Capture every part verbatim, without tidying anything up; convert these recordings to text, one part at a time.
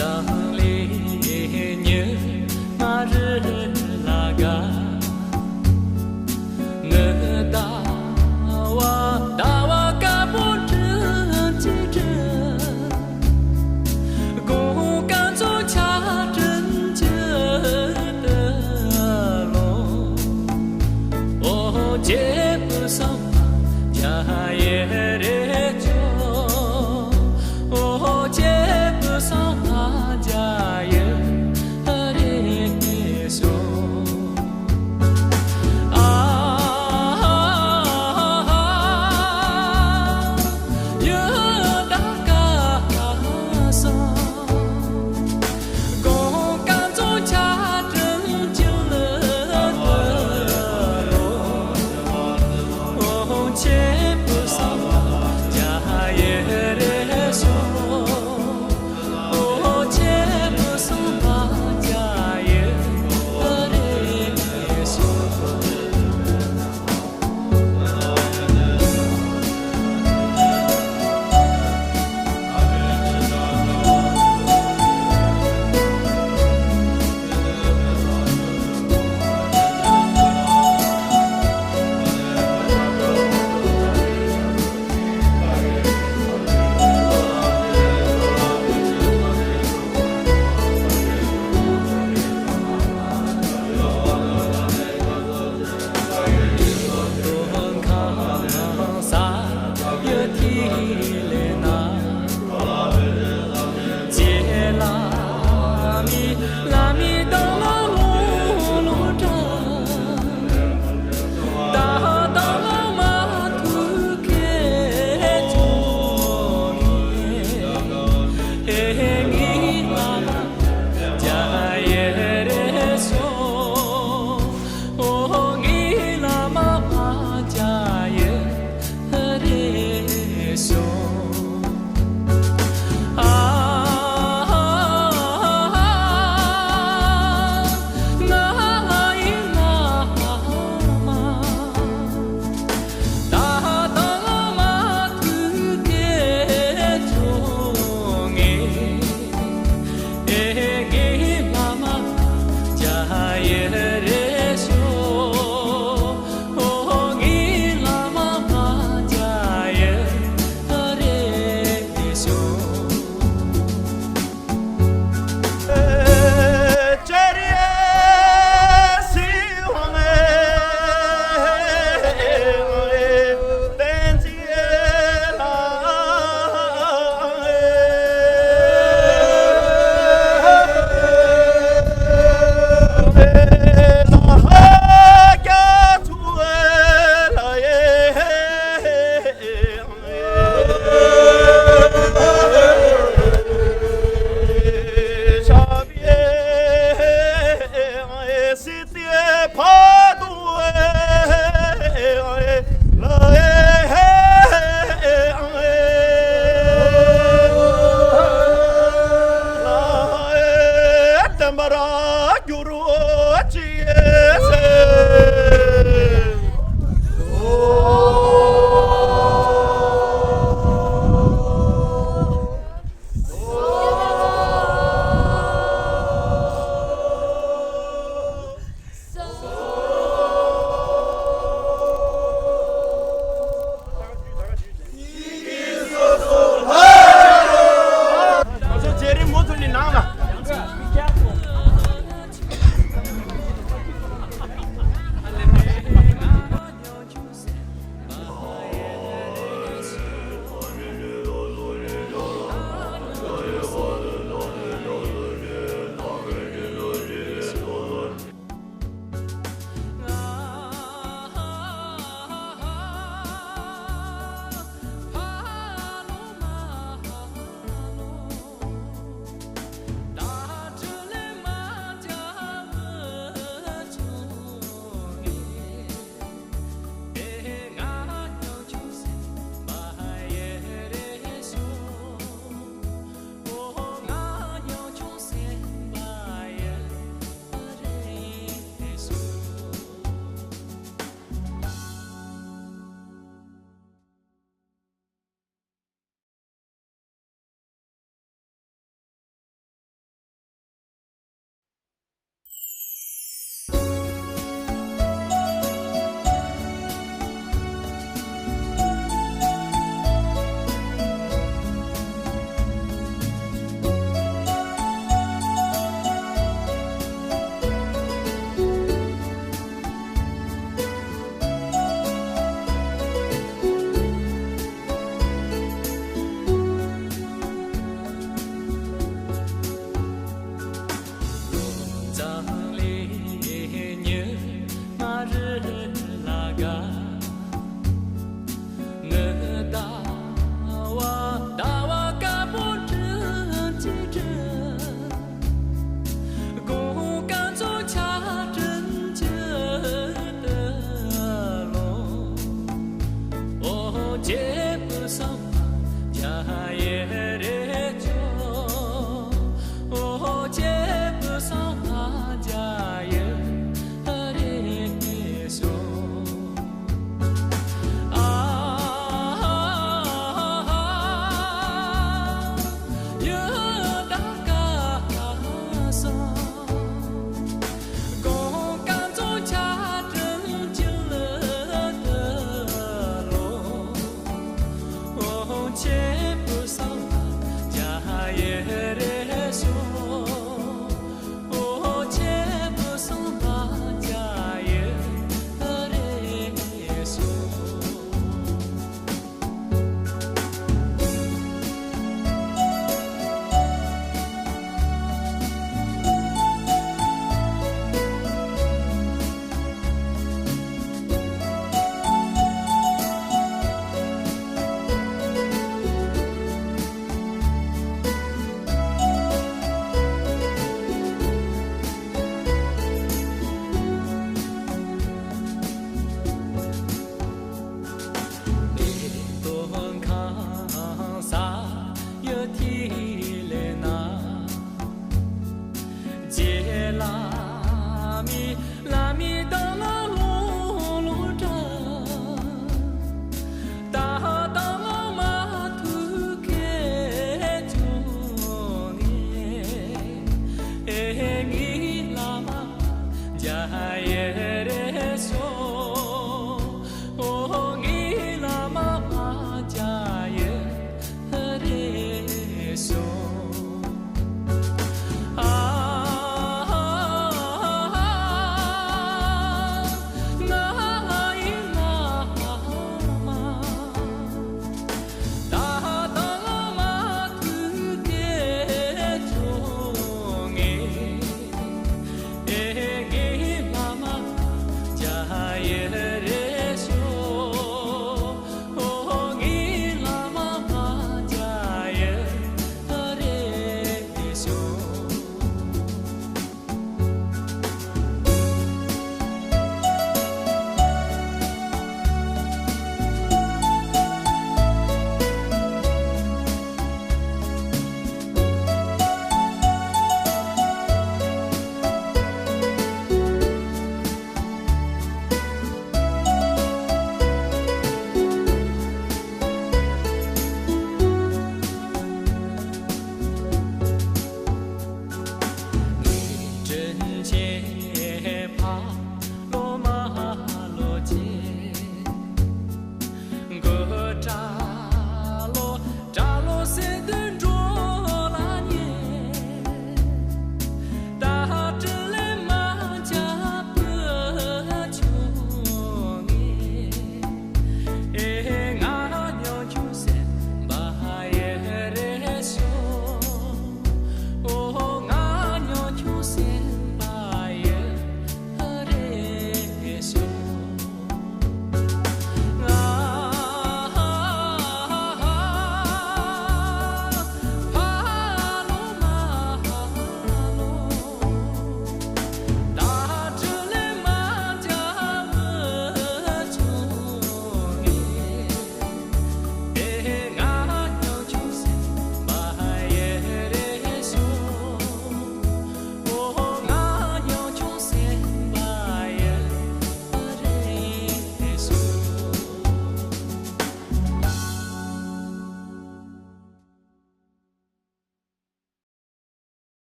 ལས་ཉི་མ་རི་ལ་དགའ། ངི་ཟླ་བ་ཟླ་བ་དཀར་པོ་དྲིན་གྱིས་དྲིན། དགོངས་དཀར་མཛོད་ཆ་དྲིན་གྱིས་དུ་ལོ། ཨོ་རྒྱལ་པོ་སམ་བྷ་ལ་རྒྱ་ཡེ་རེ་ཅོ། ཨོ་རྒྱལ་པོ་སམ་བྷ་ལ་རྒྱ་ཡེ་རེ་ཅོ། ཨ་ཡི་ད་ཀ་ས། དགོངས་དཀར་མཛོད་ཆ་དྲིན་གྱིས་ལོ། ཆེན་པོ་སམ་བྷ་ལ་རྒྱ་ཡེ་རེ་ཅོ། ཨོ་ཆེན་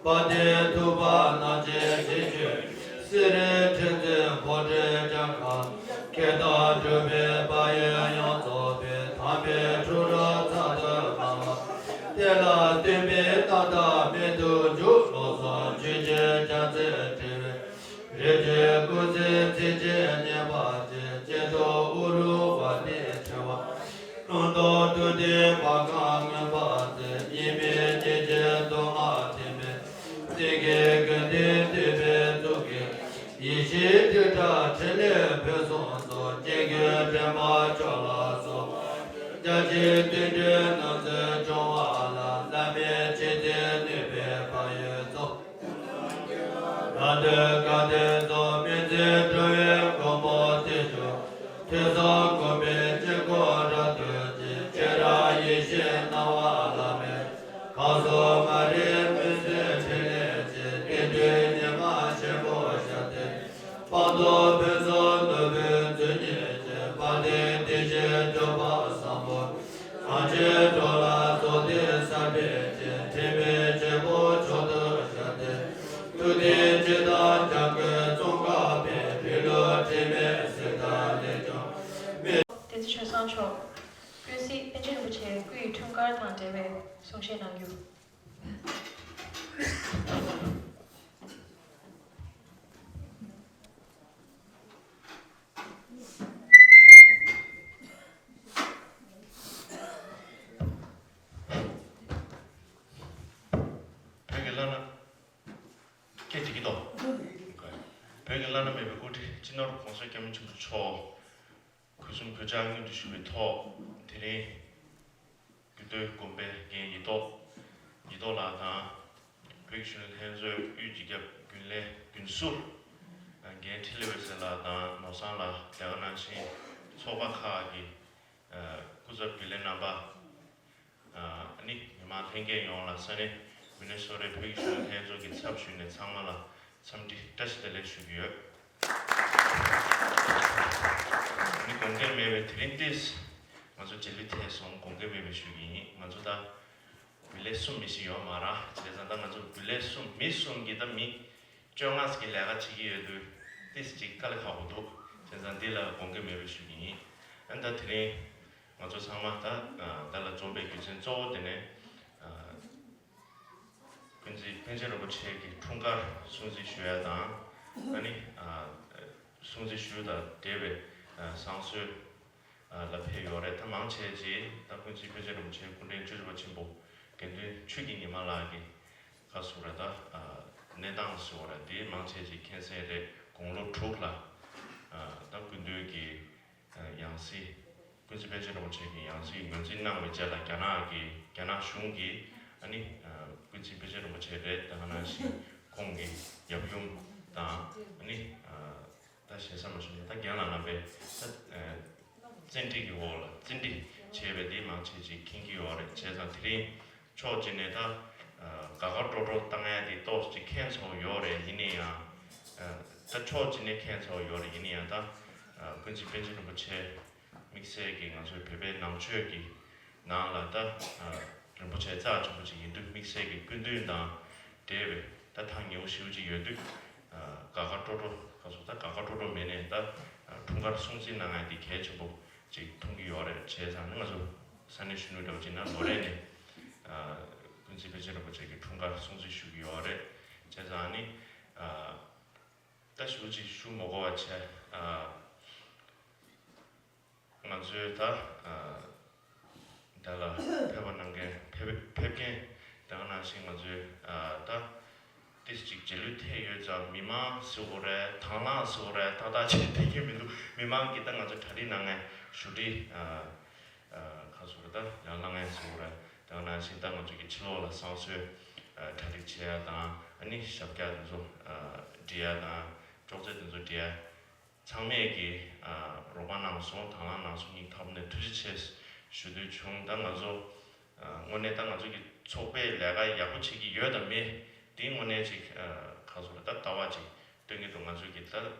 དཔལ་ལྡན་ཐུབ་པ་རྣམ་རྒྱལ་ཞིང་བྱོན། གསེར་རིའི་ཁྲི་འཛིན་ཕོ་བྲང་གྲལ་ཁར། མཁས་དང་གྲུབ་པའི་དཔལ་ཡོན་ཡོངས་རྫོགས་པའི། དམ་པའི་འཁྲུངས་རབས་མཚམས་དུ་མ་བབས། དེ་ལ་སྟོན་པའི་རྣམ་ཐར་སྨྲས་ཏུ་འཇུག་ལོག་སོགས་ཆོས་ཀྱི་རྒྱལ་མཚན་བྲི་བའི། རིགས་ཀྱི་སྐུ་ཚེ་ཚིགས་བཅད་བསྙེན་པ་ཅན། སྐྱེ་ཐོབ་ཨུ་རུ་ཝ་ཏའི་ཆེ་བ། ལུང་རྟོགས་ཏུཏྟཱི་པཱ་ཀའི་མངོན་པ་མཛད། སྙིགས་མའི་གནས་ཀྱི་མདོ་སྔགས་འཛིན་པའི། སེང་གེ་དགེ་ལྡན་བསྟོད་པའི་གཙུག་གི། ཡེ་ཤེས་སྤྲིན་བྲལ་ཕྲིན་ལས་ཕུན་སུམ་ཚོགས། སྐྱེ་དགུའི་དྲན་པ་མཆོག་ལ་སོགས། རྒྱ་ཆེན་བསྟན་འགྲོའི་ནང་ཚུད་འབྱུང་བ་ལ། བླ་མེད་མཁྱེན་བརྩེ་ནུས་པའི་བག་ཡོད་ཚོགས། རང་གྲོལ་དགའ་ལྡན་ཚོགས། མི་མཛད་འགྲོ་བའི་མགོན་པོ་བརྟན་བཞུགས། ཐོས་བསམ་སྒོམ་པའི་དཀྱིལ་འཁོར་རབ་ཏུ་ཕྱེ། ཁྱེད་རང་ཡེ་ཤེས་སྣང་བ་ལ་མེད། གང་སོགས་མ་རིག་མུན་སེལ་ཕྲིན་ལས་ཅན། བསྟན་འགྲོའི་ཉི་མ་ཆེན་པོར་ཤར་ཏེ། སྤངས་རྟོགས་ཕུན་སུམ་ནོར་བུའི་མཚན་ཉིད་ཅན། དཔལ་ལྡན་བདེ་གཤེགས་སྤྱོད་པ་བཟང་པོ། གངས་ཅན་འགྲོ་ལ་རྫོགས་ལྡན་གསར་པའི་རྒྱན། ཕྲིན་ལས་ཆེན་པོ་མཆོག་ཏུ་ཤར་ཏེ། ཐུབ་བསྟན་སྤྱི་དང་འཇམ་མགོན་ཙོང་ཁ་པའི། རིང་ལུགས་དྲི་མེད་གསེར་ཐག་ལས་ཀྱང་རྨད། བསྟན་འཛིན་ཆོས་བཟང་མཆོག་ཀུན་གཟིགས་པཎ་ཆེན་རིན་པོ་ཆེའི་སྐུ་ཡི་འཁྲུངས་སྐར་དང་འབྲེལ་བའི་གསུང་བཤད་གནང་རྒྱུ། བོད་ཀྱི་བླ་ན། སྐད་ཅིག་གིས་ཏོ། བོད་ཀྱི་བླ་ན་མེད་པའི་སྐུ་ཕྲེང་སྤྱི་ནོར་༸གོང་ས་༸སྐྱབས་མགོན་ཆེན་པོ་མཆོག་སྐུ་གསུང་གོས་ཆག་སྔོན་དུ་ཞུ་བའི་ཐོག་དེ་རིང་། དགེ་འདུན་དགོན་པའི་རྒན་ཡེ་ཏོག་ཡེ་ཏོག་ལགས་དང་། བོད་ཀྱི་གཞོན་ནུ་ལྷན་ཚོགས་དབུས་སྤྱི་ཁྱབ་རྒྱུན་ལས་རྒྱུན་ཟུར། རྒན་འཕྲིན་ལས་འོད་ཟེར་ལགས་དང་ནོར་བཟང་ལགས། དེ་ག་ནང་བཞིན་ཚོགས་པ་ཁག་གི་སྐུ་ཚབ་དགེ་ལས་རྣམ་པ། ཨ་ནི་མི་མང་ལྷན་རྒྱས་ཡོངས་ལ་ས་གནས་མི་ནི་སོ་རའི་བོད་ཀྱི་གཞོན་ནུ་ལྷན་ཚོགས་ཀྱི་ཚབ་ཞུས་ནས་ཚང་མ་ལ་འཚམས་འདྲི་བཀྲ་ཤིས་བདེ་ལེགས་ཞུ་གི་ཡོད། ཨ་ནི་དགོངས་འགལ་མེད་པའི་དེ་རིང་ཏིས་ང་ཚོ་རྗེས་ལུས་ཐེབས་སོང་། དགོངས་འགལ་མེད་པའི་ཞུ་གི་ཡིན། ང་ཚོ་ད་བུ་ལས་གསུམ་མི་ཤི་ཡོད་མ་རེད། བྱས་ཙང་ད་ང་ཚོ་བུ་ལས་གསུམ་མི་གསུམ་གྱི་ད་མི་བཅོ་ལྔ་ཙམ་གྱི་ལས་ཀ་བྱེད་ཀྱི་ཡོད་དུས་ཏིས་ཅིག་དཀའ་ལས་ཁག་པོ་འདུག་བྱས་ཙང་འདི་ལ་དགོངས་འགལ་མེད་པའི་ཞུ་གི་ཡིན། ཨ་ནི་ད་དེ་རིང་ང་ཚོ་ཚང་མ་ད་ད་ལ་འཛོམས་པའི་རྒྱུ་མཚན་གཙོ་བོ་དེ་ནི། ཀུན་གཟིགས་པཎ་ཆེན་རིན་པོ་ཆེ་གི་འཁྲུངས་སྐར་སྲུང་བརྩི་ཞུ་ཡ་དང་། ཨ་ནི་སྲུང་བརྩི་ཞུ་དང་འབྲེལ་བའི་བསང་གསོལ་ལ་ཕེབས་ཡོད་རེད། ད་མང་ཆེ་ཆེ་ད་ཀུན་གཟིགས་པཎ་ཆེན་རིན་པོ་ཆེ་སྐུ་ཕྲེང་བཅུ་བཞི་པ་ཆེན་པོ་དགེ་འདུན་ཆོས་ཀྱི་ཉི་མ་ལགས་ཀྱི་ཁ་སུ་ར་ད་གནས་སྟངས་སུ་ར་དེ་མང་ཆེ་ཆེ་མཁྱེན་གསལ་རེད། དགུང་ལོ་དྲུག་ལ་ད་སྐུ་མདུན་གྱི་ཡང་སྲིད། ཀུན་གཟིགས་པཎ་ཆེན་རིན་པོ་ཆེ་གི་ཡང་སྲིད་ངོས་འཛིན་གནང་བའི་རྗེས་ལ་རྒྱ་ནག་གི་རྒྱ་ནག་གཞུང་གིས་ཨ་ནི་ཀུན་གཟིགས་པཎ་ཆེན་རིན་པོ་ཆེ་རེད། ད་ག་ནང་བཞིན་ཁོང་གི་ཡབ་ཡུམ་དང་ཨ་ནི་ད་ཞེ་ས་མ་ཞུ་ན་ད་རྒན་ལགས་རྣམ་པས་ད་བཙན་ཁྲིད་ཀྱི་འོག་ལ་བཙན་ཁྲིད་བྱས་པའི་དེ་མང་ཆེ་ཆེ་མཁྱེན་གྱི་ཡོད་རེད། བྱས་ཙང་དེ་རིང་། ཕྱོགས་གཅིག་ནས་ད་དགའ་དགའ་སྤྲོ་སྤྲོ་བཏང་ཡ་དེ་ཏོག་ཙམ་ཁྱད་མཚར་ཡོད་རེད། ཡིན་ན་ཡང་ད་ཕྱོགས་གཅིག་ནས་ཁྱད་མཚར་ཡོད་རེད། ཡིན་ན་ཡང་ད་ཀུན་གཟིགས་པཎ་ཆེན་རིན་པོ་ཆེ་དམིགས་བསལ་གྱི་ང་ཚོའི་བོད་པའི་ནང་ཆོས་ཀྱི་ནང་ལ་ད་རིན་པོ་ཆེ་རྩ་ཆེན་པོ་ཅིག་ཡིན་དུས་དམིགས་བསལ་གྱི་སྐུ་མདུན་དང་འབྲེལ་བའི་ད་ཐག་ཉེ་བོ་ཞེ་པོ་ཅིག་ཡོད་དུས་དགའ་དགའ་སྤྲོ་སྤྲོ་ག་ཚོད་ད་དགའ་དགའ་སྤྲོ་སྤྲོ་མེད་ནས་ད་འཁྲུངས་སྐར་སྲུང་བརྩི་གནང་ཡ་དེ་གལ་ཆེན་པོ། ཅིག་མཐོང་གི་ཡོད་རེད། བྱས་ཙང་ནི་ང་ཚོ་ས་གནས་གཞོན་ནུ་འདྲ་བོ་ཅིག་ན་ལོ་རེ་ནས་ཀུན་གཟིགས་པཎ་ཆེན་རིན་པོ་ཆེ་གི་འཁྲུངས་སྐར་སྲུང་བརྩི་ཞུ་གི་ཡོད་རེད། བྱས་ཙང་ནི་ད་ཞུ་ཅིག་ཞུ་མ་དགོས་པ་བྱས། ང་ཚོའི་ད་ད་ལ་ཕེབས་པ་གནང་མཁན་ཕེབས་ཕེབས་མཁན་ད་ག་ནང་བཞིན་ང་ཚོའི་ད། ཏིས་ཅིག་རྗེས་ལུས་ཐེབས་ཡོད་ཙང་མི་མང་ཟེར་དགོས་རེད། དང་བླངས་ཟེར་དགོས་རེད། ཏག་ཏག་ཅིག་ཐེབས་ཀྱི་མི་འདུག་མི་མང་གིས་ད་ང་ཚོ་གྲ་སྒྲིག་གནང་མཁན་ཞུ་སྒྲིག་ཁ་སོ་རེད། ད་ཡང་གནང་མཁན་ཟེར་དགོས་རེད། ད་ནང་བཞིན་ད་ང་ཚོ་གི་ཕྱི་ལོགས་ལ་བསང་གསོལ་གྲ་སྒྲིག་བྱེད་ཡ་དང་ཨ་ནི་ཞབས་བཀྱག་དེ་ཚོ་སྒྲིག་ཡ་དང་ཅོག་ཙེ་དེ་ཚོ་སྒྲིག་ཡ། ཚང་མས་ཀྱིས་རོགས་པ་གནང་སོང་། དང་བླངས་གནང་སོང་། སྙིང་ཐག་པ་ནས་ཐུགས་རྗེ་ཆེ་ཞུ་འདོད་བྱུང་། ད་ང་ཚོ་དངོས་གནས་ད་ང་ཚོ་གི་ཚོགས་པས་ལས་ཀ་ཡག་པོ་བྱེད་ཀྱི་ཡོད་དམ་མེད་དེ་དངོས་གནས་ཅིག་ག་ཚོད་ད་ལྟ་བ་ཅིག་སྟོན་གྱི་འདུག་ང་ཚོ་གི་ད་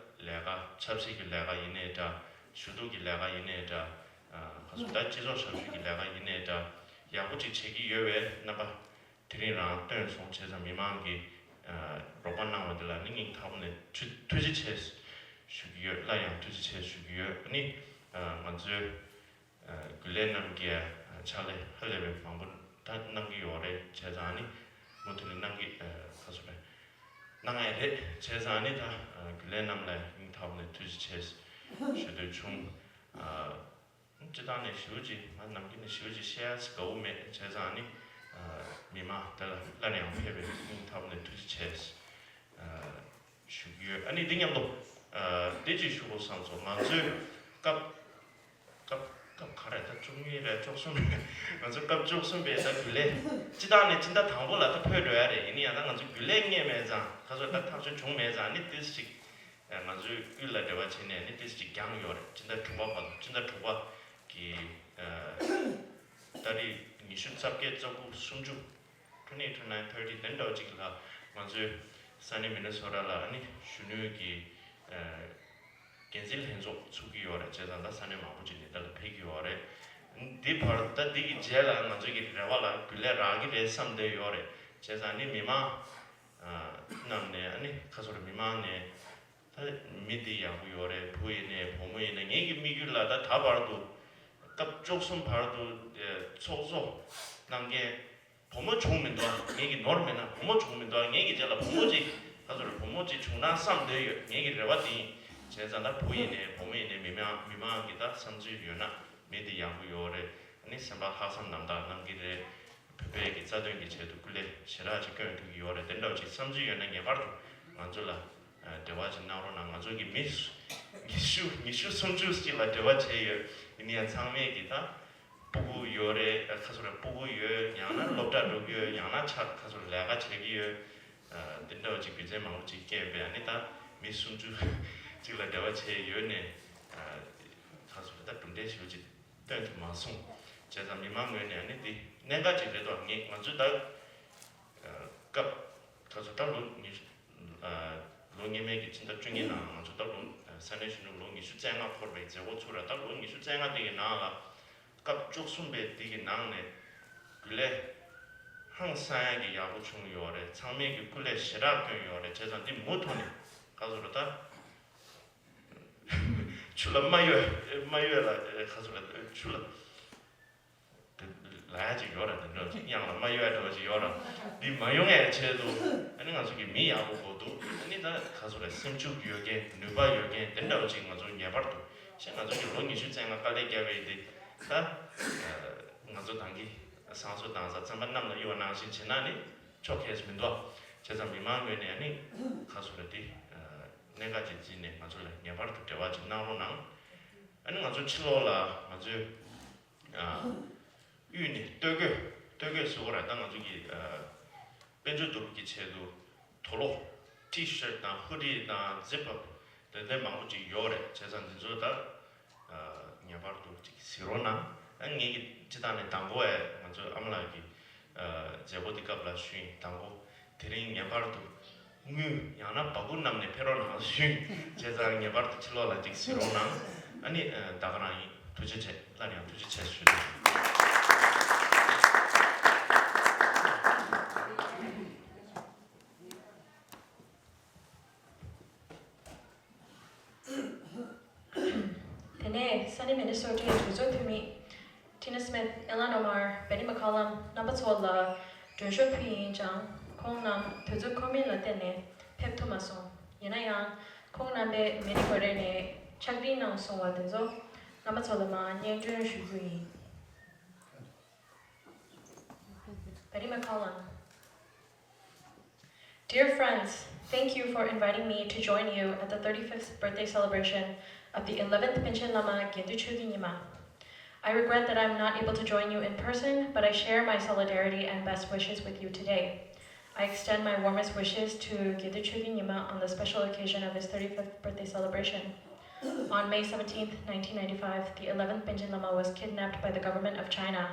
ལས་ཀ་ཆབ་སྲིད་ཀྱི་ལས་ཀ་ཡིན་ནའི་འདྲ། ཞུ་གཏུག་གི་ལས་ཀ་ཡིན་ནའི་འདྲ། ག་ཚོད་ད་སྤྱི་ཚོགས་ཞབས་ཞུ་གི་ལས་ཀ་ཡིན་ནའི་འདྲ། ཡག་པོ་ཅིག་བྱེད་ཀྱི་ཡོད་པའི་རྣམ་པ། དེ་རིང་རང་བཏོན་སོང་། བྱས་ཙང་མི་མང་གིས་རོགས་པ་གནང་བ་དེ་ལ་ནི་སྙིང་ཐག་པ་ནས་ཐུགས་ཐུགས་རྗེ་ཆེ་ཞུ་གི་ཡོད། སླར་ཡང་ཐུགས་རྗེ་ཆེ་ཞུ་གི་ཡོད། ནི་ང་ཚོའི་རྒྱུན་ལས་རྣམས་ཀྱིས་ཕྱག་ལས་ཧ་ལས་པའི་མང་པོ་ད་གནང་གི་ཡོད་རེད། བྱས་ཙང་ནི་མུ་མཐུད་ནས་གནང་གི་ཁ་སོ་རེད། གནང་ཡ་རེད། བྱས་ཙང་ནི་ད་རྒྱུན་ལས་རྣམས་ལ་སྙིང་ཐག་པ་ནས་ཐུགས་རྗེ་ཆེ་ཞུ་འདོད་བྱུང་། སྤྱི་བཏང་ནས་ཞེ་པོ་ཅིག་ང་ནམ་རྒྱུན་ནས་ཞེ་པོ་ཅིག་བཤད་ཡ་དགའ་བོ་མེད། བྱས་ཙང་ནི་མི་མང་དེ་ལ་སླར་ཡང་ཕེབས་པའི་སྙིང་ཐག་པ་ནས་ཐུགས་རྗེ་ཆེ་ཞུ་གི་ཡོད། ཨ་ནི་འདི་མཉམ་དུ་འདི་ཅིག་ཞུ་དགོས་བསམ་སོང་། ང་ཚོའི་སྐབས་སྐབས་སྐབས་ག་རེ་ད་བཅུ་གཉིས་རེད། བཅུ་གསུམ་རེད། ང་ཚོ་སྐབས་བཅུ་གསུམ་པའི་ད་རྒྱུན་ལས་སྤྱི་བཏང་ནས་སྤྱི་ཟླ་དང་པོ་ལ་ད་ཕེབས་འགྲོ་ཡ་རེད། ཡིན་ན་ཡང་ད་ང་ཚོ་རྒྱུན་ལས་རྙེད་མེད་ཙང་ཁ་སོ་ད་ཐག་གཅོད་བྱུང་མེད་ཙང་ནི་ཏིས་ཅིག་ང་ཚོའི་དབུས་ལ་འབྲེལ་བ་བྱས་ནས་ནི་ཏིས་ཅིག་འགྱངས་ཡོད་རེད། སྤྱི་ཟླ་དྲུག་པ་བར་དུ། སྤྱི་ཟླ་དྲུག་པ་གི་ཏ་རིག་ཉི་ཤུ་རྩ་བརྒྱད་རྩ་དགུ་སུམ་ཅུ། twenty twenty-nine thirty དེ་འདྲ་བ་ཅིག་ལ་ང་ཚོའི་ས་གནས་མི་ནི་སོ་ཊ་ལ་ཨ་ནི་གཞོན་ནུའི་གི་འགན་འཛིན་ལྷན་ཚོགས་ཚུགས་ཀྱི་ཡོད་རེད། བྱས་ཙང་ད་ས་གནས་མང་པོ་ཅིག་ནས་ད་ལ་ཕེབས་ཀྱི་ཡོད་རེད། འདི་བར་ད་འདི་གི་རྗེས་ལ་ང་ཚོའི་གི་རེ་བ་ལ་རྒྱུན་ལས་རག་གི་རེད་བསམ་བསྡད་ཡོད་རེད། བྱས་ཙང་ནི་མི་མང་རྣམས་ནས་ཨ་ནི་ཁ་སོ་རེ་མི་མང་ནས་ད་མི་འདི་ཡག་པོ་ཡོད་རེད། བུ་ཡིན་ནའི་བུ་མོ་ཡིན་ནའི་ངེད་ཀྱི་དམིགས་ཡུལ་ལ་ད་ད་བར་དུ་སྐབས་བཅུ་གསུམ་བར་དུ་ཚོགས་གཙོ་གནང་མཁན་བུ་མོ་བྱུང་མི་འདུག་ངེད་ཀྱི་ནོར་མེད་ན་བུ་མོ་བྱུང་མི་འདུག་ངེད་ཀྱི་རྗེས་ལ་བུ་མོ་ཅིག་ད་ཚོར་བུ་མོ་ཅིག་བྱུང་ན་བསམ་འདོད་ཡོད། ངེད་ཀྱི་རེ་བ་དེ་ཡིན། བྱས་ཙང་ད་བུ་ཡིན་ནའི་བུ་མོ་ཡིན་ནའི་མི་མང་མི་མང་གི་ད་བསམ་ཚུལ་ཡོད་ན་མི་འདི་ཡག་པོ་ཡོད་རེད། ཨ་ནི་སེམས་པ་ལྷག་བསམ་རྣམ་དག་གནང་གི་རེད། བོད་པའི་གི་རྩ་དོན་གྱི་ཆེད་དུ་སྐུ་ལས་ཞེ་དྲག་ཅིག་སྐྱོན་ཐུབ་ཀྱི་ཡོད་རེད། དེ་འདྲ་ཅིག་བསམ་ཚུལ་ཡོད་ན་ངེས་པར་དུ་ང་ཚོ་ལ་འབྲེལ་བ་ཅིག་གནང་རོགས་གནང་། ང་ཚོ་གི་མི་ཉི་ཤུ་ཉི་ཤུ་སུམ་ཅུ་ཅིག་ལ་འབྲེལ་བ་བྱས་ཡོད། ཡིན་ན་ཡང་ཚང་མས་གི་ད་སྤུ་གུ་ཡོད་རེད། ཁ་སོ་རེ་སྤུ་གུ་ཡོད། ཡང་ན་སློབ་གྲྭ་འགྲོ་གི་ཡོད། ཡང་ན་ཆ་ཁ་སོ་རེ་ལས་ཀ་བྱེད་ཀྱི་ཡོད། དེ་འདྲ་བ་ཅིག་རྒྱུ་མཚན་མང་པོ་ཅིག་སྐྱེས་པས་ཨ་ནི་ད་མི་སུམ་ཅུ་ཅིག་ལ་འབྲེལ་བ་བྱས་ཡོད་ནས་ཁ་སོ་རེ་ད་གྲུབ་འབྲས་ཞེ་པོ་ཅིག་སྟོན་ཐུབ་མ་སོང་། བྱས་ཙང་མི་མང་ངོས་ནས་ཨ་ནི་འདི་གནད་འགག་ཅིག་རེད་དོ། ངེད་ང་ཚོས་ད་སྐབས་ཁ་ཚོ་ད་ལོ་ཉི་ལོ་སྔོན་མའི་གི་ཕྱི་ཟླ་བཅུ་གཉིས་ནང་ང་ཚོ་ད་ལོ་ས་གནས་གཞོན་ནུ་ལོ་ཉི་ཤུ་རྩ་ལྔ་འཁོར་བའི་མཛད་སྒོ་ཚུགས་ར། ད་ལོ་ཉི་ཤུ་རྩ་ལྔ་འདི་གི་ནང་ལ་སྐབས་བཅུ་གསུམ་པའི་འདི་གི་ནང་ནས་རྒྱུན་ལས་ཧང་སང་ཡ་གི་ཡག་པོ་བྱུང་ཡོད་རེད། ཚང་མས་གི་སྐུ་ལས་ཞེ་དྲག་བསྐྱོན་ཡོད་རེད། བྱས་ཙང་འདི་མུ་མཐུད་ནས་ཁ་ཚོ་ར་ད། ཆུ་ལ་མ་གཡོས་མ་གཡོས་ལ་ཁ་ཚུར་ལ་ཆུ་ལ་དེ་ལ་ཡ་ཅིག་ཡོད་ར། དེ་འདྲ་ཅིག་དབྱངས་ལ་མ་གཡོས་འདྲ་བ་ཅིག་ཡོད་ར། འདི་མ་ཡོང་ངའི་ཆེད་དུ་ཨ་ནི་ང་ཚོ་གི་མི་ཡག་པོ་དགོས་འདུག་ཨ་ནི་ད་ཁ་ཚུར་ལ་སེམས་ཤུགས་ཡོད་མཁན་ནུས་པ་ཡོད་མཁན་དེ་འདྲ་བ་ཅིག་ང་ཚོ་ངེས་པར་དུ་ཤེས། ང་ཚོ་གི་ལོ་ཉི་ཤུ་རྩ་ལྔ་དཀའ་ལས་བརྒྱབ་པའི་འདི་ད་ང་ཚོ་ད་གིན་བསང་གསོལ་བཏང་ས་ཚན་པ་རྣམས་ལ་གཡོ་བ་ནང་བཞིན་བྱེད་ན་ནི་ཆོག་གི་མི་འདུག་བྱས་ཙང་མི་མང་ངོས་ནས་ཨ་ནི་ཁ་ཚུར་ལ་འདི། གནད་འགག་ཅིག་བརྩིས་ནས་ང་ཚོ་ལ་ངེས་པར་དུ་འབྲེལ་བ་ཅིག་གནང་རོགས་གནང་། ཨ་ནི་ང་ཚོ་ཕྱི་ལོགས་ལ་ང་ཚོའི་ཨ་དབུས་ནས་སྟོད་གོས་སྟོད་གོས་བཟོ་གི་ར། ད་ང་ཚོ་གི་ཨ་དཔལ་འབྱོར་བསྡུ་རུབ་ཀྱི་ཆེད་དུ་དུག་ལོག་ཊི་ཤར་ཊི་དང་ཧུ་ཌི་དང་ཛིབ་ཨབ་དེ་འདྲ་མང་པོ་ཅིག་ཡོད་རེད། བྱས་ཙང་འདི་ཚོ་ད་ངེས་པར་དུ་ཅིག་གཟིགས་རོགས་གནང་། ཨ་ངེད་ཀྱི་སྤྱི་བཏང་ནས་དང་པོ་ཨེ་ང་ཚོའི་ཨ་མ་ལགས་ཀྱི་མཛད་སྒོ་འདི་སྐབས་ལ་ཞུས་ཡིན། དང་པོ་དེ་རིང་ངེས་པར་དུ་དངུལ་ཡང་ན་བ་ཀུ་བསྣམས་ནས་ཕེབས་རོགས་གནང་ཞུས་ཡིན། བྱས་ཙང་ངེས་པར་དུ་ཕྱི་ལོགས་ལ་ཅིག་གཟིགས་རོགས་གནང་། ཨ་ནི་ད་ག་རང་ཡིན། ཐུགས་རྗེ་ཆེ། སླར་ཡང་ཐུགས་རྗེ་ཆེ་ཞུ་རྒྱུ། དེ་ནས་ས་གནས་མི་ནི་སོ་ཊའི་གྲོས་ཚོགས་འཐུས་མི་ཊི་ན་སི་མིཐ། ཨེ་ལན་ཨོ་མར། བེ་ནི་མེག་ཁོ་ལམ། རྣམ་པ་ཚོ་ལ་མགྲོན་ཤོག་ཕུལ་ཡིན་ཀྱང་ཁོང་རྣམས་དུས་ཚོད་ཁོམ་མིན་ལ་བརྟེན་ནས་ཕེབས་ཐུབ་མ་སོང་། ཡིན་ན་ཡང་ཁོང་རྣམ་པས་མི་རེ་ངོ་རེ་ནས་ཕྱག་བྲིས་གནང་སོང་བ་དེ་ཚོ་རྣམ་པ་ཚོ་ལ་མར་སྙན་སྒྲོན་ཞུ་རྒྱུ་ཡིན། བེ་ནི་མེག་ཁོ་ལམ། Dear friends, thank you for inviting me to join you at the thirty-fifth birthday celebration of the eleventh Panchen Lama Gedun Chogi Nyima. I regret that I am not able to join you in person, but I share my solidarity and best wishes with you today. I extend my warmest wishes to Gedun Chogi Nyima on the special occasion of his thirty-fifth birthday celebration. On May seventeenth, nineteen ninety-five, the eleventh Panchen Lama was kidnapped by the government of China.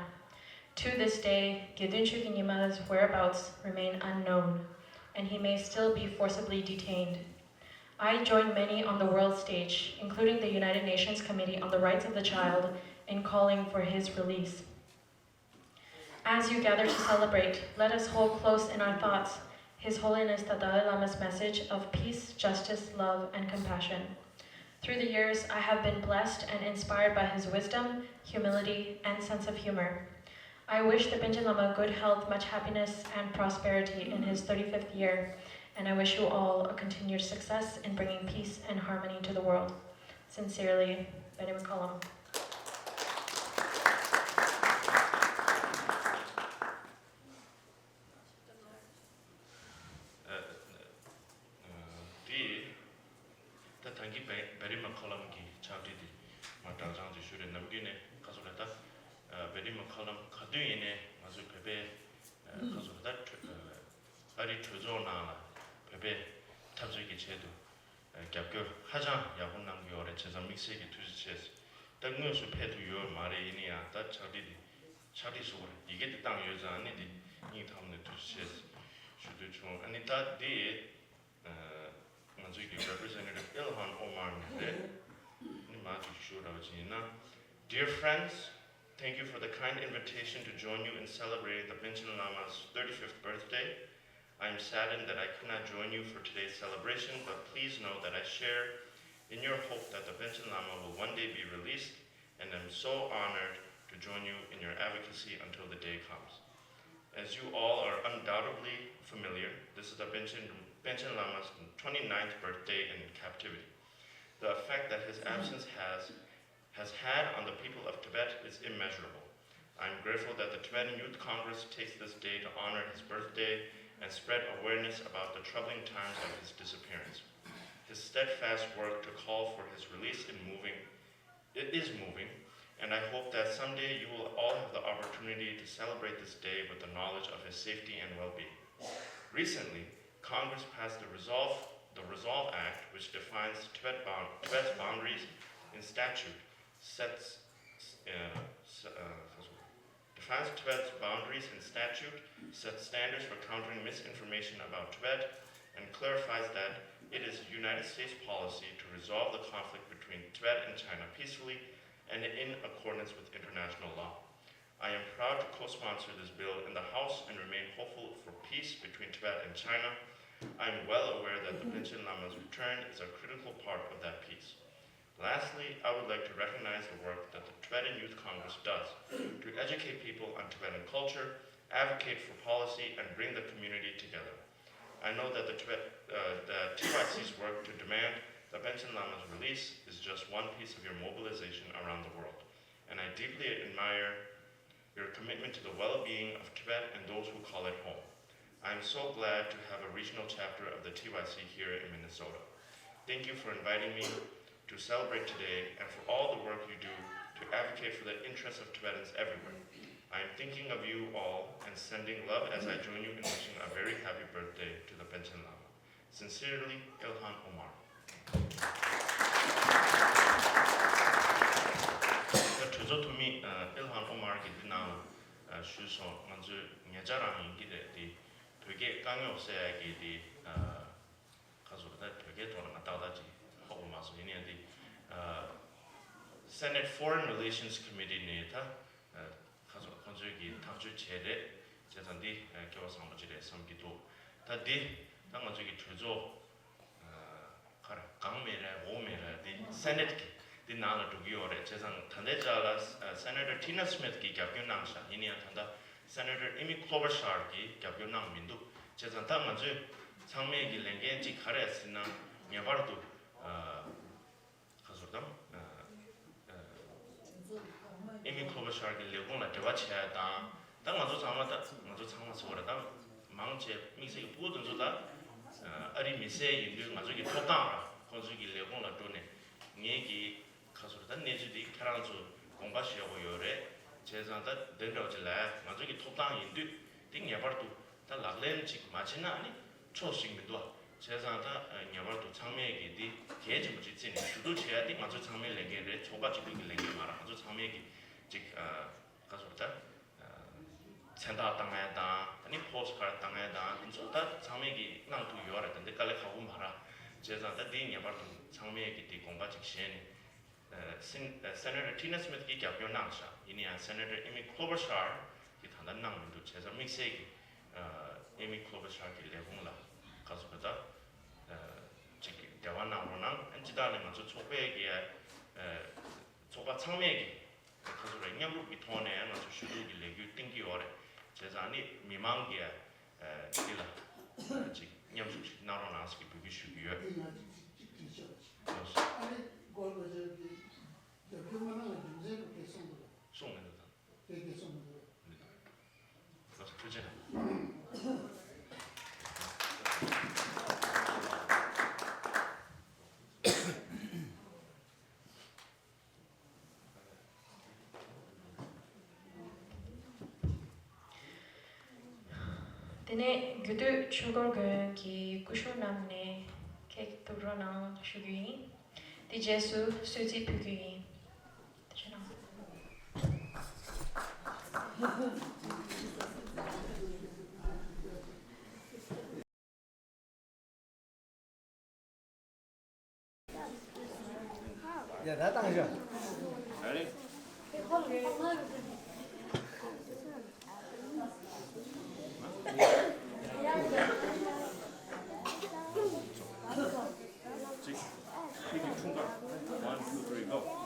To this day, Gedun Chogi Nyima's whereabouts remain unknown, and he may still be forcibly detained. I join many on the world stage, including the United Nations Committee on the Rights of the Child, in calling for his release. As you gather to celebrate, let us hold close in our thoughts His Holiness the Dalai Lama's message of peace, justice, love, and compassion. Through the years, I have been blessed and inspired by his wisdom, humility, and sense of humor. I wish the Panchen Lama good health, much happiness, and prosperity in his thirty-fifth year, and I wish you all a continued success in bringing peace and harmony to the world. Sincerely, Betty McCollum. དེ། ད་ཐང་གི་བེ་རི་མ་ཁོ་ལམ་གྱི་ཕྱག་བྲིས་དེ་མ་དྲག་ཅང་ཅིག་ཞུ་རེད། ནམ་རྒྱུན་ནས་ཁ་སོ་རེད། ད་བེ་རི་མ་ཁོ་ལམ་ག་དུས་ཡིན་ནས་ང་ཚོའི་བོད་པའི་ཁ་སོ་རེད། ད་ཨ་རིའི་གྲོས་ཚོགས་ནང་ལ་བོད་པའི་འཐབ་རྩོད་ཀྱི་ཆེད་དུ་རྒྱབ་སྐྱོར་ཧ་ཅང་ཡག་པོ་གནང་གི་ཡོད་རེད། བྱས་ཙང་དམིགས་བསལ་གྱི་ཐུགས་རྗེ་ཆེ། ད་དངོས་སུ་ཕེབས་ཐུབ་ཡོད་མ་རེད། ཡིན་ན་ཡང་ད་ཕྱག་བྲིས་དེ་ཕྱག་བྲིས་སུ་བར་ཡི་གེ་དེ་བཏང་ཡོད་ཙང་ཨ་ནི་དེ་སྙིང་ཐག་ནས་ཐུགས་རྗེ་ཆེ་ཞུ་འདོད་བྱུང་། ཨ་ནི་ད་དེ་ང་ཚོའི་གི་Representative Ilhan Omar ནས་རེད། ཨ་ནི་མ་ཅིག་ཞུ་ར་བ་ཅིག་ཡིན་ན། Dear friends, thank you for the kind invitation to join you in celebrating the Panchen Lama's thirty-fifth birthday. I am saddened that I could not join you for today's celebration, but please know that I share in your hope that the Panchen Lama will one day be released, and am so honored to join you in your advocacy until the day comes. As you all are undoubtedly familiar, this is the Panchen, Panchen Lama's twenty-ninth birthday in captivity. The effect that his absence has has had on the people of Tibet is immeasurable. I am grateful that the Tibetan Youth Congress takes this day to honor his birthday and spread awareness about the troubling times of his disappearance. His steadfast work to call for his release in moving, it is moving, and I hope that someday you will all have the opportunity to celebrate this day with the knowledge of his safety and well-being. Recently, Congress passed the Resolve, the Resolve Act, which defines Tibet bound, Tibet's boundaries in statute, sets, uh, s- uh, defines Tibet's boundaries in statute, sets standards for countering misinformation about Tibet, and clarifies that it is the United States policy to resolve the conflict between Tibet and China peacefully and in accordance with international law. I am proud to co-sponsor this bill in the House and remain hopeful for peace between Tibet and China. I am well aware that the Panchen Lama's return is a critical part of that peace. Lastly, I would like to recognize the work that the Tibetan Youth Congress does to educate people on Tibetan culture, advocate for policy, and bring the community together. I know that the Tibet, uh, that T Y C's work to demand the Panchen Lama's release is just one piece of your mobilization around the world, and I deeply admire your commitment to the well-being of Tibet and those who call it home. I am so glad to have a regional chapter of the T Y C here in Minnesota. Thank you for inviting me to celebrate today and for all the work you do to advocate for the interests of Tibetans everywhere. I am thinking of you all and sending love as I join you in wishing a very happy birthday to the Panchen Lama. Sincerely, Ilhan Omar. ད་གྲོས་ཚོགས་འཐུས་མི་ཨ་Ilhan Omar གིས་འདི་ནང་ལ་ཞུས་སོང་། ང་ཚོའི་ཉེ་ཆར་རང་ཡིན་གྱི་རེད། འདི་བོད་སྐད་དཀའ་རྙོག་སེལ་ཡག་གི་འདི་ཁ་སོ་ད་བོད་སྐད་ཐོག་ལ་ང་ཏག་ཏག་ཅིག་ཧ་གོ་མ་སོང་། ཡིན་ཡང་འདི་Senate Foreign Relations Committee ནས་ད་ཁ་སོ་ཁོང་ཚོས་ཀྱི་ཐག་གཅོད་བྱས་རེད། བྱས་ཙང་འདི་སྐལ་བ་བཟང་པོ་ཅིག་རེད་བསམ་གྱི་འདུག་ད་འདི་ད་ང་ཚོས་ཀྱི་གྲོས་ཚོགས་ཁར་གང་མེད་རེད་འོག་མེད་རེད། འདི་Senate གི་འདི་ནང་ལ་འགྲོ་གི་ཡོད་རེད། བྱས་ཙང་ད་ལྟའི་ཆ་ལ་Senator Tina Smith གིས་རྒྱབ་སྐྱོར་གནང་ཤག་ཡིན་ཡང་ད་ལྟ་Senator Amy Klobuchar གིས་རྒྱབ་སྐྱོར་གནང་མི་འདུག་བྱས་ཙང་ད་ང་ཚོས་ཚང་མས་ཀྱི་ལས་འགན་གཅིག་ག་རེ་ཟེར་ན་ངེས་པར་དུ་ཁ་ཟུར་དང་ཨེ་མི་ཁོ་པ་ཤར་གྱི་ལས་ཁུངས་ལ་འབྲེལ་བ་བྱས་དང་། ད་ང་ཚོ་ཚང་མ་ད་ང་ཚོ་ཚང་མ་ཟེར་བ་རེད། ད་མང་ཆེ་དམིགས་བསལ་གྱི་ཕྲུ་གུ་དེ་ཚོ་ད་ཨ་རིའི་མི་སེར་ཡིན་དུས་ང་ཚོ་གི་ཐོབ་ཐང་ར་ཁོང་ཚོ་གི་ལས་ཁུངས་ལ་འགྲོ་ནས་ངེད་ཀྱི་ཁ་ཟུར་ད་གནས་ཚུལ་འདི་ཁྱེད་རང་ཚོ་དགོངས་པ་བཞེས་དགོས་ཡོད་རེད། བྱས་ཙང་ད་འདི་འདྲ་བ་ཅིག་ལ་ང་ཚོ་གི་ཐོབ་ཐང་ཡིན་དུས་འདི་ངེས་པར་དུ་ད་ལག་ལེན་ཅིག་མ་བྱེད་ན་ནི་ཕྱོགས་ཤིག་མི་འདུག་ཨ། བྱས་ཙང་ད་ངེས་པར་དུ་ཚང་མས་ཀྱི་འདི་གལ་ཆེན་པོ་ཅིག་བརྩིས་ནས་ཞུ་གཏུག་བྱེད་ཡ་འདི་ང་ཚོ་ཚང་མའི་ལས་འགན་རེད། ཚོགས་པ་གཅིག་པུ་གི་ལས་འགན་མ་རེད། ང་ཚོ་ཚང་མས་ཀྱི་ཅིག་ཨ་ག་ཟེར་ད་མཚན་རྟགས་བཏང་ཡ་དང་ཨ་ནི་པོ་སི་ཊི་ཁཌ་བཏང་ཡ་དང་འདི་ཚོ་ད་ཚང་མས་ཀྱི་གནང་ཐུབ་ཡོད་རེད། ད་འདི་དཀའ་ལས་ཁག་པོ་མ་རེད། བྱས་ཙང་ད་འདི་ངེས་པར་དུ་ཚང་མས་ཀྱི་འདི་དགོངས་པ་ཅིག་བཞེས་ནས། Sen- Senator Tina Smith གིས་རྒྱབ་སྐྱོར་གནང་ཤག་ཡིན་ན་ཡང་Senator Amy Klobuchar གིས་ ད་གནང་མི་འདུག་བྱས་ཙང་དམིགས་བསལ་གྱི་ཨེ་མི་ཁོ་ལོ་ཤར་གྱི་ལས་ཁུངས་ལ་ག་ཚོད་པ་ད་ཅིག་འབྲེལ་བ་གནང་རོགས་གནང་། ཨ་ནི་སྤྱི་བཏང་ནས་ང་ཚོ་ཚོགས་པའི་གི་ཚོགས་པ་ཚང་མས་ཀྱི་ག་ཚོད་རེད་མཉམ་རུབ་ཀྱི་ཐོག་ནས་ང་ཚོ་ཞུ་གཏུག་གི་ལས་འགུལ་བཏིང་གི་ཡོད་རེད། བྱས་ཙང་ནི་མི་མང་གིས་འདི་ལ་ཅིག་མཉམ་ཞུགས་ཤིག་གནང་རོགས་གནང་ཟེར་གྱི་འབོད་སྐུལ་ཞུ་གི་ཡོད། འདི་ང་ཅིག་ཅིག་ཅིག་དྲིས་ཤོག་ཨ་ནི་སྒོར་བ་ཅར་གྱི་རྒྱབ་སྐྱོར་མ་གནང་བའི་རྒྱུ་མཚན་དེ་གསུངས་འདུག་གསུངས་མི་འདུག་ད། དེ་དེ་གསུངས་མི་འདུག་མི་འདུག་ལགས་སོ། ཐུགས་རྗེ་གནང་། དེ་ནས་རྒྱུད་སྟོད་ཆོས་འཁོར་དགོན་གྱི་སྐུ་ཞབས་རྣམས་ནས་ཁྱེད་ཀྱི་ཐུགས་རོགས་གནང་ཞུ་རྒྱུ་ཡིན། དེ་རྗེས་སུ་གསོལ་ཚིགས་ཕུལ་རྒྱུ་ཡིན། ཐུགས་རྗེ་གནང་། ཡ་ད་བཏང་ཤོག་གཅིག་ཁྱེད་ཀྱི་འཁྲུངས་སྐར། One, two, three, go.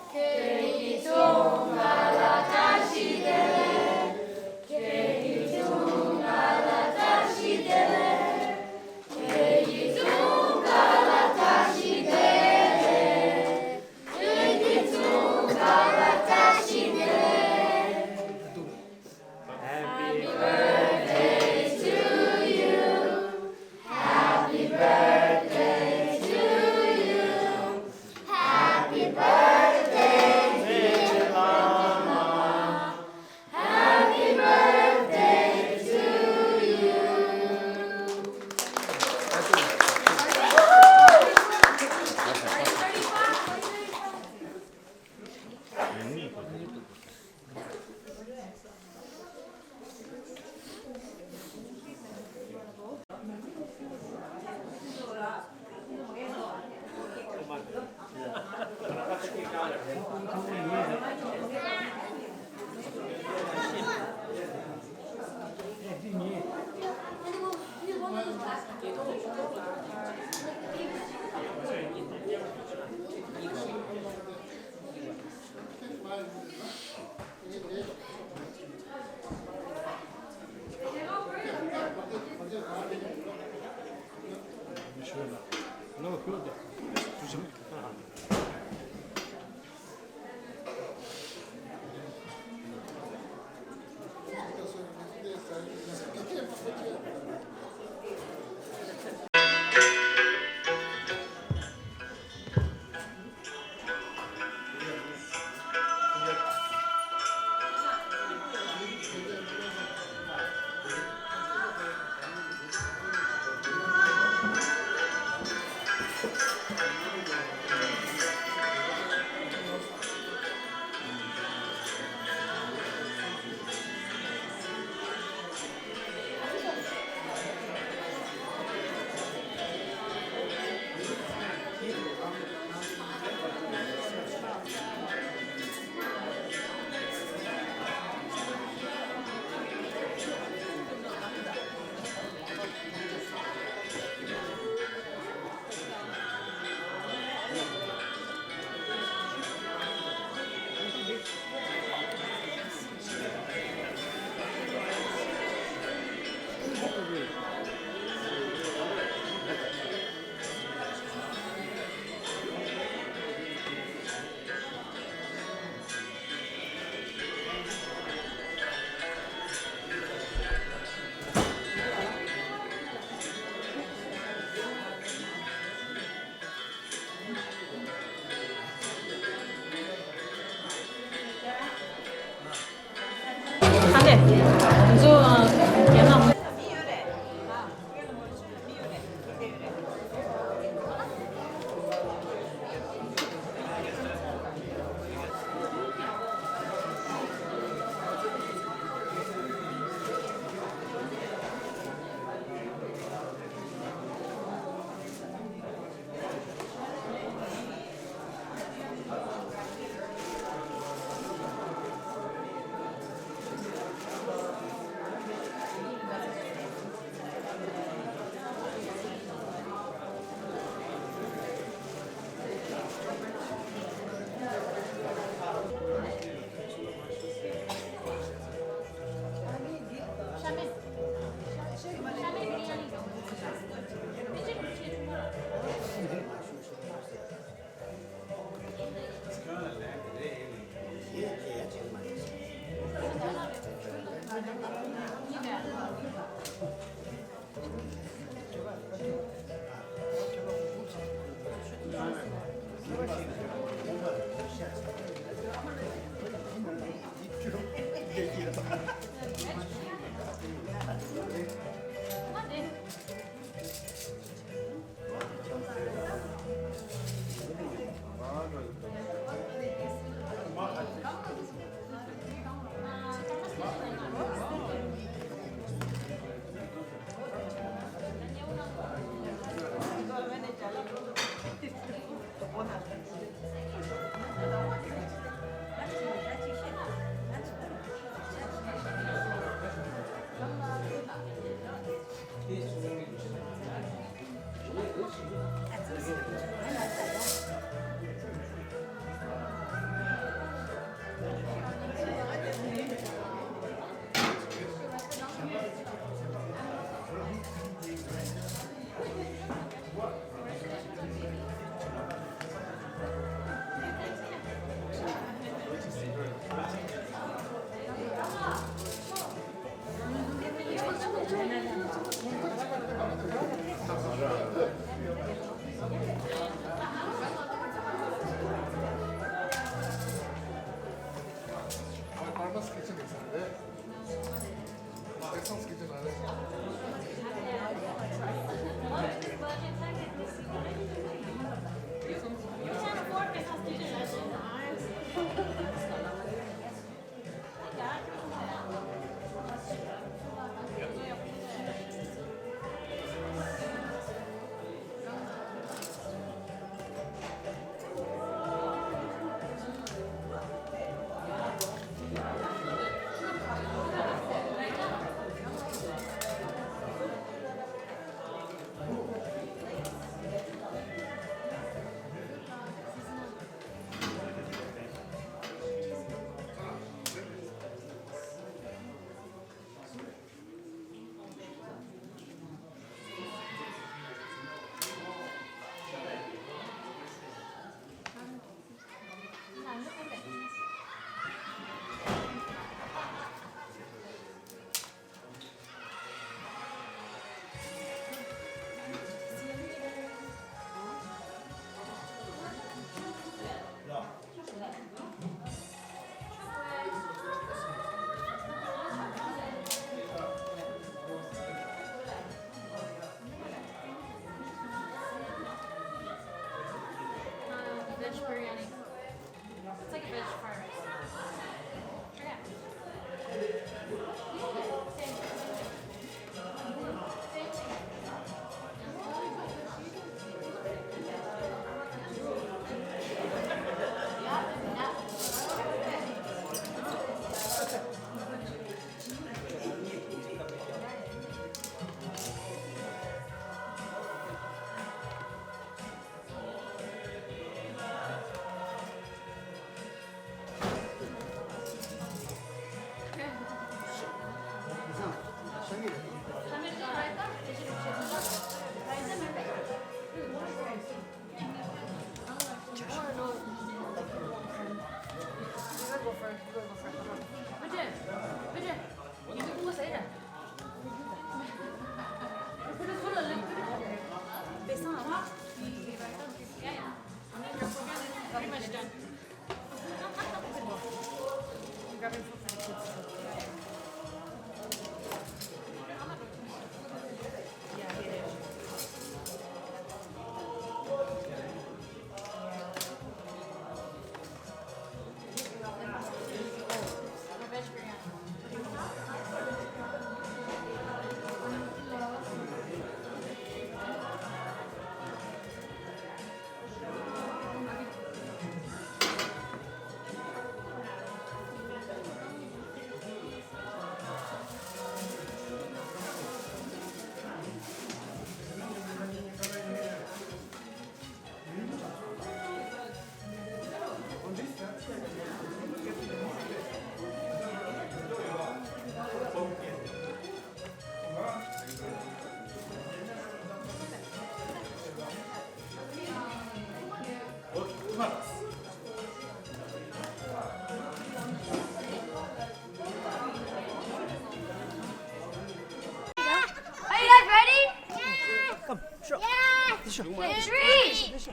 Three, two, one,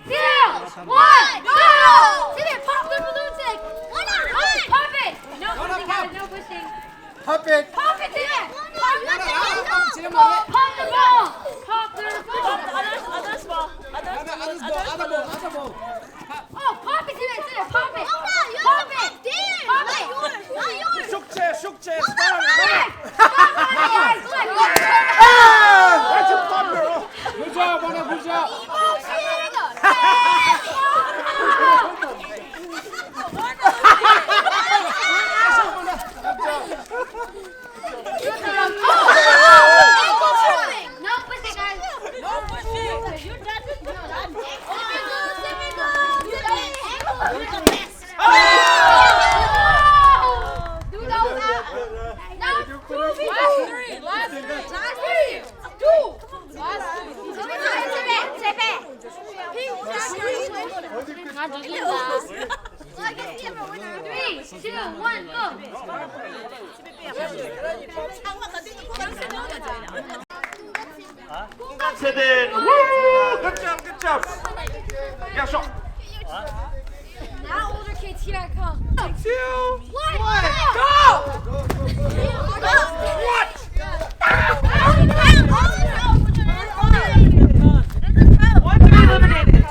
go! Sit there, pop the balloon stick. Pop it. No pushing, guys, no pushing. Pop it. Pop it, sit there. Pop the ball. Pop the ball. Pop the ball. Others, others ball. Others, others ball. Other ball. Other ball. Oh, pop it, sit there, sit there, pop it. Pop it. Pop it. Not yours. Not yours. ܫܘܟ ܙܐ, ܫܘܟ ܙܐ. Stop it. Stop it. Good job, brother, good job. No pushing, guys. No pushing. You touch it. Typical, typical. You're the best. Oh! Two down. Now two people. Last three. Last three. Two. Last two. Pink. Three, two, one, go. ཚེ་བརྟན། Woo! Good job, good job. ཡག་ཤོག Now older kids here I come. Two, one, go! What? One eliminated.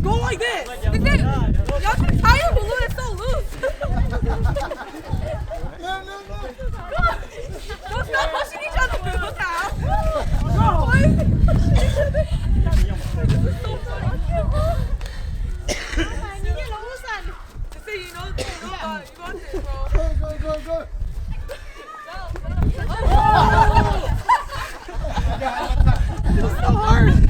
Go like this. Y'all can tie your balloon. It's so loose. Don't stop pushing each other. Go. Just say you know, you know, uh, you want this, bro. Go, go, go, go. Go, go, go. the horse.